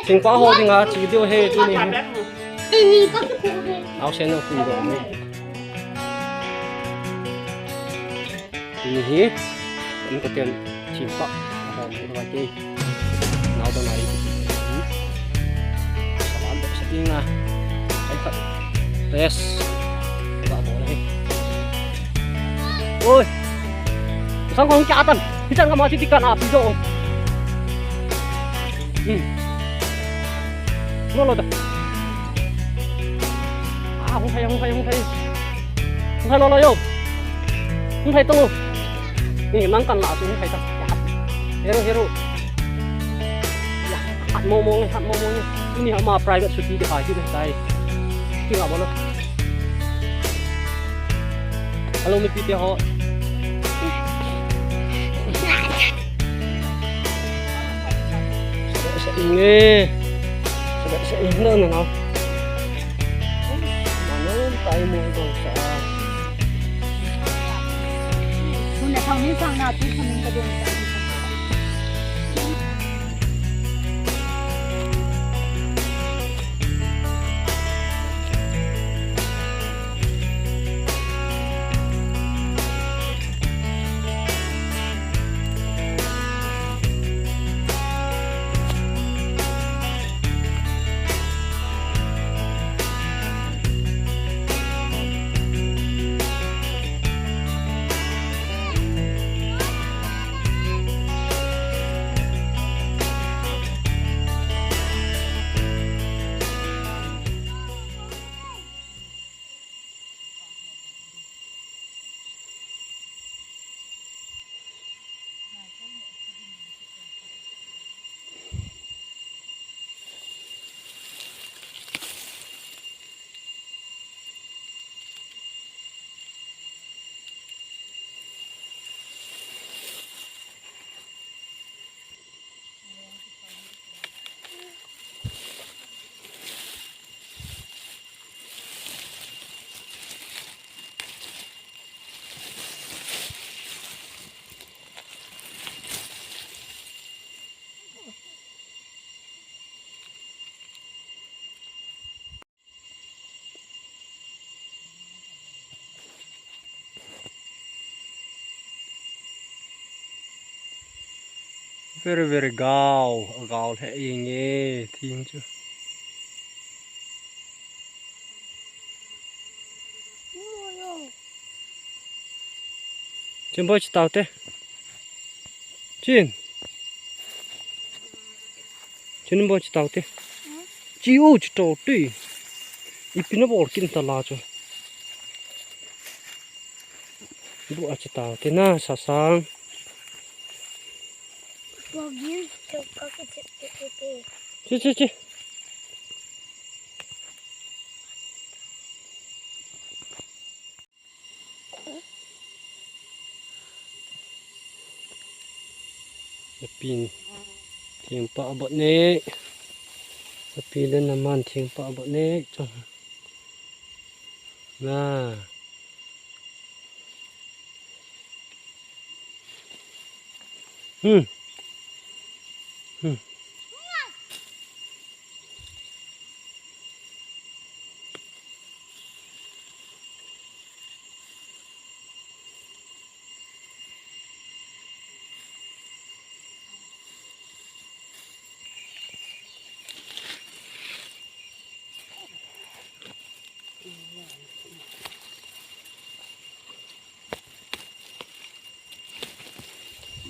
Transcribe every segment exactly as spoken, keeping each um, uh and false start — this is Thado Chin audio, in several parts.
Thingpha ho dinga che diu ahi tuni hi. Naosen u kum doh ni. Tuni hi, in ka ten thingpha ho dinga kei. Nao da nai. Salam da sa dinga. Ai khat. Test. Ba bo le. Oi. Sang kong kya tan. Hichan ka ma chi ti kan a pi jo. Hmm. Lo lo da. Ah, hung khai, hung khai, hung khai. Hung khai lo lo yo. Hung khai tong. Ni nang kan la su hung khai ta. Hero, hero. Ya, hat mo mo nge, hat mo mo nge. Ini ama private scooty de hai, hai. Kinga bolo. Hello, mipi te ho. Sa, sa inge. Sa, sa inge na na. Mano tayo mo ito sa. Muna tao minsan natin sa mga din. Very, very gao, gao lheh jeng e, thing chu. Chin boi, che tau te. Chin. Chin boi, che tau te. Chi u, che tau te. Ipi na bol kin ta la chu. Bu a che tau te na sa sang. Bogin, choka ke che che che che. Che, che, che. Napin thingpha abot ne. Napi le naman thingpha abot ne. Chong. Na. Hmm. Hmm.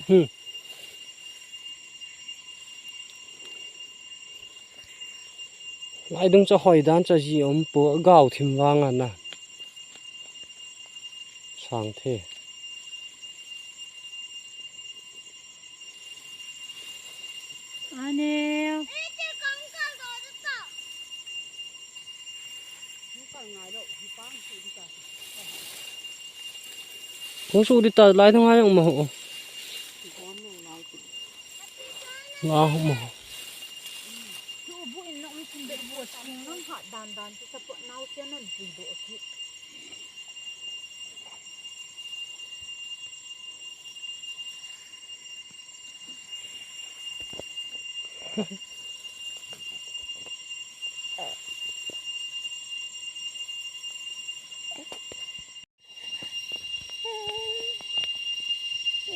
Hmm. Lai dung cha hoi dan cha ji om po gao thim vang a na. Sang the. Ane. Kung su di ta lai thang ayang mo. Nga mo.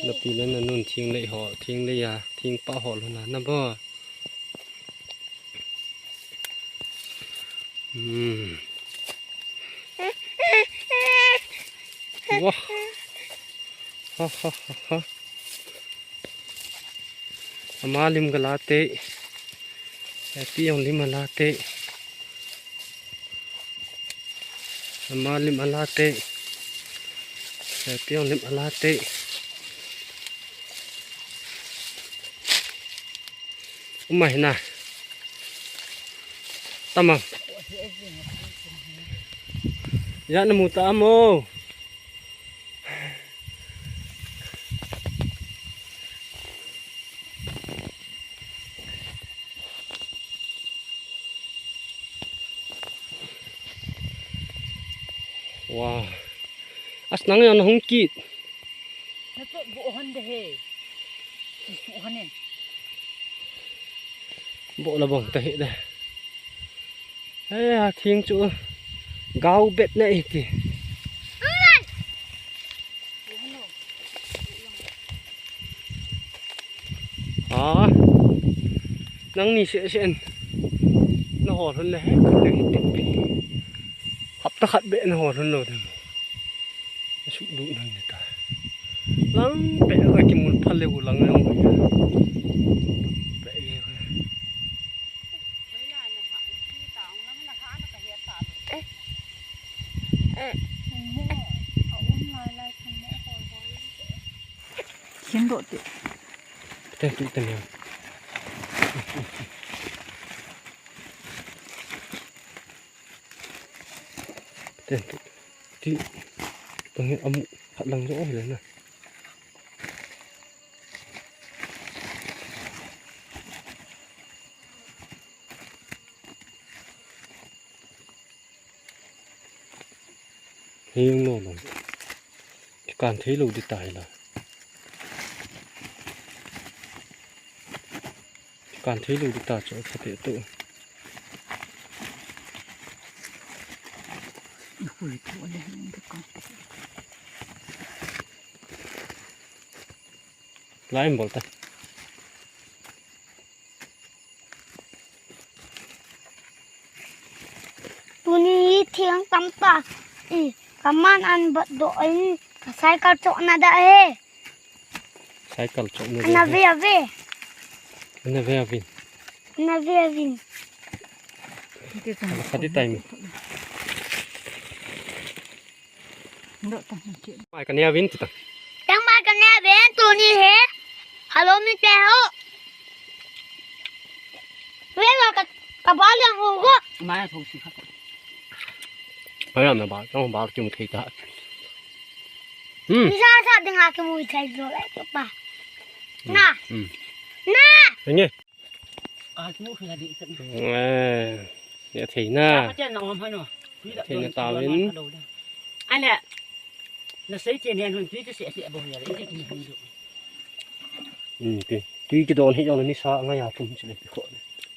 Napi le nanun thing lei ho, thing lei a, thing pa ho lo na, na bo. Hmm. Wah. Ha, ha, ha, ha. Ama lim ka la te. Happy jong lim a la te. Ama lim a la te. Happy jong lim a la te. Umai na. Tamang. Ya na mu ta mo. Wow. As nang yon hung kit. Na chot bu hon de he. Bu hon en. Bo la bong ta he de. He, a thing chu gau bet na iti. A, nangni seh seh in. Na hol hun le he, khat le khat pi. Hapta khat be na hol hun lo dem. Suk du nang ni ta. Lang pe a ki mul phal le u lang lang. Pe e. Khin do te. Ten tu ten ya. Ten tu. Ti. Tong amu hat lang jo le na. Heng no lo. Kan thei lo di tai la. Kan thei lo di ta chu ka te tu. Lai bol ta. Tuni thing tam ta. I, kaman an bat do in ka cycle chok na da he. Cycle chok na da. Na ve ve. Na ve ve. Na ve ve. Khati time. Mai ka ne a vin ti ta. Tang mai ka ne a vin tuni he. Hello mi te ho. Ve lo ka, ka ba liang ho go. Mai a thong si kha. Mai a na ba, tong ba kim thei ta. Hmm. Ni sa sa ding a kim thei lo lai pa. Na. Hmm. Na. Nge. A nu khla di. Eh, ya thei na. Ka chen na om hano. Thei na ta vin. Ane. Na sei chen hen hun tui se se bo ya. Ite kin hun du. Hmm, ti. Tui kidon hi jong ni sa nga ya tum chile pi kho.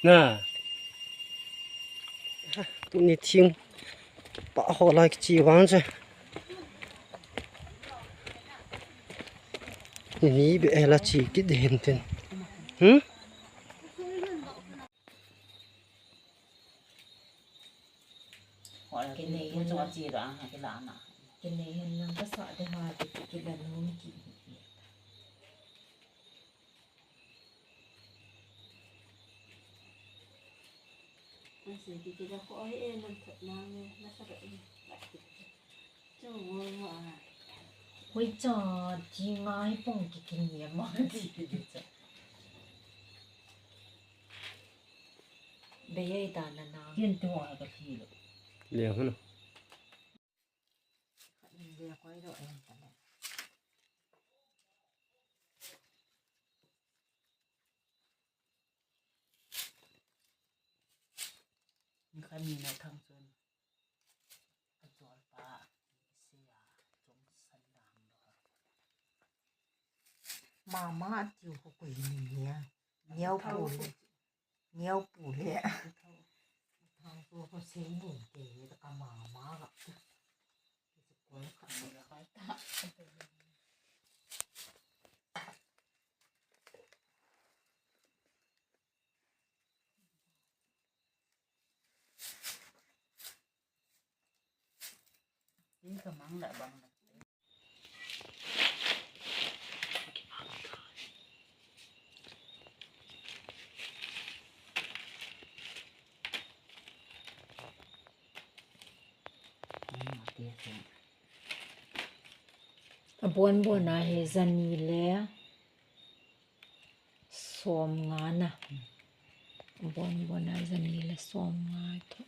Na. Tuni thing. Pa ho lai chi vang che. Ni be la chi kit den tin. Hmm? Kinei hen lang, kinei hen lang ka sa de ha, ki, ki la nom ki. Nasi ki, ki la ko ai e nam thot nang ne, na sa ka i. Chu mo mo a. Hoi cha, ti ngai pong ki kin ye ma ti ki cha. Beyei ta na na. Kin tu a ka thi lo. Le hon. Khat in le koi lo em ta le. Khat ni na thang chun. Ka chol pa. Sia. Chung san dam lo. Mama tiu ko koi ni ya. Niau pu le. Niau pu le. Thang ko ko sei ni te ka mama ga. Ko ka. Ka mang la bang la. Abon bon a hi jani le som nga na. Abon bon a jani le som nga tho.